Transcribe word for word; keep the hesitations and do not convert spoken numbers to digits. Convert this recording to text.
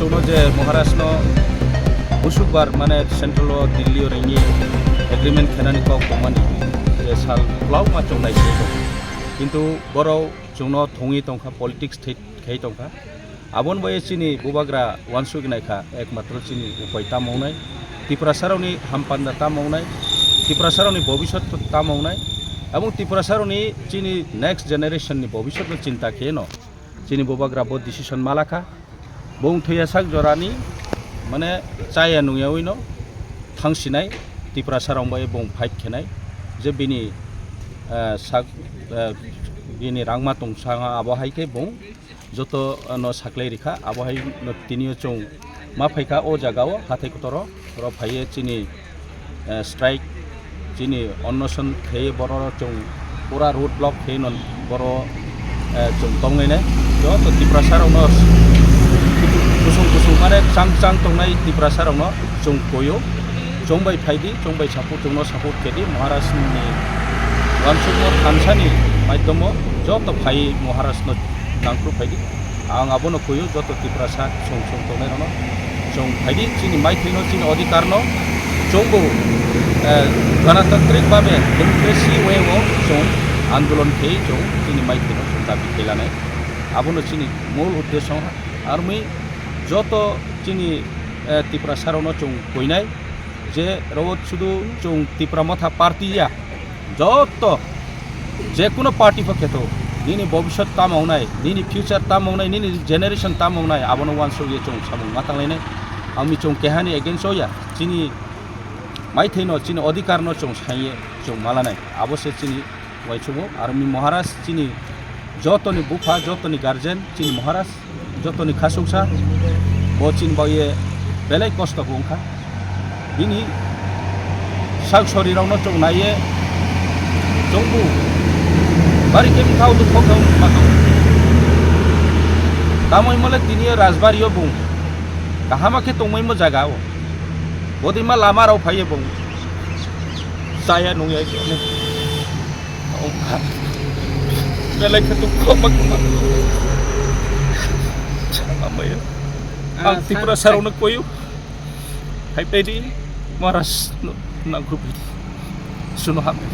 Uno je Maharaj no busukbar mane central o Delhi o ringni agreement khenani kok tongmani je sal kwbangma chwng naisingwi tongo. Kintu borok chwngno thongwi tongkha, politics thwi-, khai tongkha. Aboni bai chini bubagra uansukgwi naikha, ekmatro chini upai tamo wngnai, Tiprasarokni hampanda tamo wngnai, Tiprasarokni bobisot tamo wngnai, abong Tiprasarokni chini next generation ni bobisotno chinta kheno chini bubagra bo decision malakha. Bung thwiya sak jorani, mane, chaya nungyawi no thangsinai, Tiprasa rong bai bung fight khenai, je bini, eh, sak, eh, bini rangma tong sanga abo hai khe bung joto, eh, no saklai rikha, abo hai no tinio chwng ma phaikha o jaga o hathai kotoro, oro phaiye chini eh, strike, chini onnoson khe borok chwng pura road block khe no borok, eh, chwng tongnainai. Joto Tiprasa rokno kusung kusung mane chang chang tongnai Tiprasa rokno chwng koyo, chwng bai phaidi, chwng bai support, chwngno support khedi Maharaj ni uansukmung thansani maidhomo joto phai Maharaj no nangkru phaidi. Ang abono kuyu joto Tiprasa song song tongnai rokno. Chwng phaidi chini maithaino chini odhikar no chwngbo, eh, ganatantrik babe democracy way o chwng andolon khe chwng chini maithaino chwng dabi khe lanai. Abono chini mul uddesyo armi joto chini, eh, Tiprasa rokno chwng kuinai. Je rok sudu chwng Tipra Motha party ya, joto je kuno party pho kheto, nini bobisot tamo wngnai, nini future tamo wngnai, nini generation tamo wngnai, abono uansuk ye chwng samung ma tanglainai. Ami chwng kehani against o ya, chini maithaino, chini odhikar no chwng saiye chwng malanai, abo se chini uaisukmung. Armi Maharaj chini jotoni bupha, jotoni guardian, chini Maharaj jotoni khasuksa, bo chini bagwi belai kosto bo wngkha. Bini sak sori rokno chwng naiye chwngbo bari khe wngkha o dukho khe wngkha. Tamoi mole tini rajbari o bung kahama khe tongmai mo jaga o. Bodima lama rok phaiye bung chaya nungya. Belai khe dukho ma kwma. Amaya. Ang Tiprasa rokno koyu. Hai pedi Maharaj no nangkru pedi. Suno hambai.